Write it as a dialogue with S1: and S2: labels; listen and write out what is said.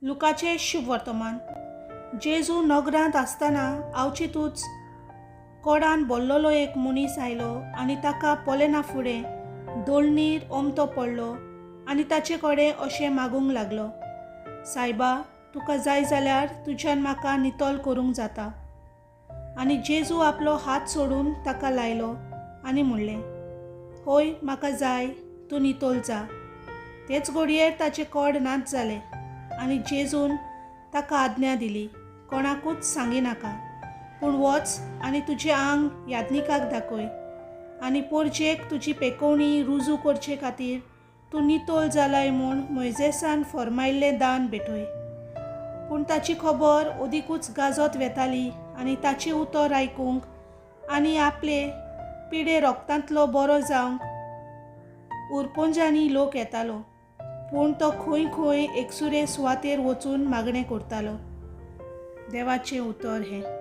S1: लुकाचें शुभवर्तमान. जेजू नगरांत आसतना आवचितूच कोडान बोल्लोलो एक मनीस आयलो आनी ताका पळयना फुडें दोळणीर ओमथो पडलो आनी ताचे कडेन अशें मागूंक लागलो, सायबा, तुका जाय जाल्यार तुज्यान म्हाका नितळ करूंक जाता. आनी जेजू आपलो हात सोडून ताका लायलो आनी म्हणलें, हय, म्हाका जाय, तूं नितळ जा. तेच घडयेर ताचें कोड नाच जालें आनी जेजून ताका आज्ञा दिली, कोणाकूच सांगिनाका, पूण वच आनी तुजें आंग याज्ञिकाक दाखय आनी पोरजेक तुजी पेकोवणी रुजू करचे खातीर तूं नितळ जालाय म्हूण मोयजेसान फर्मायल्लें दान भेटय. पूण ताची खबर अदिकूच गाजत वेताली आनी ताचें उतर आयकूंक आनी आपले पिडे रोगतांतलो बरो जावंक उरपोंजांनी लोक येतालो. पूण तो खंय खंय एकसुरे सुवातेर वचून मागणें करतालो. देवाचें उतर हें.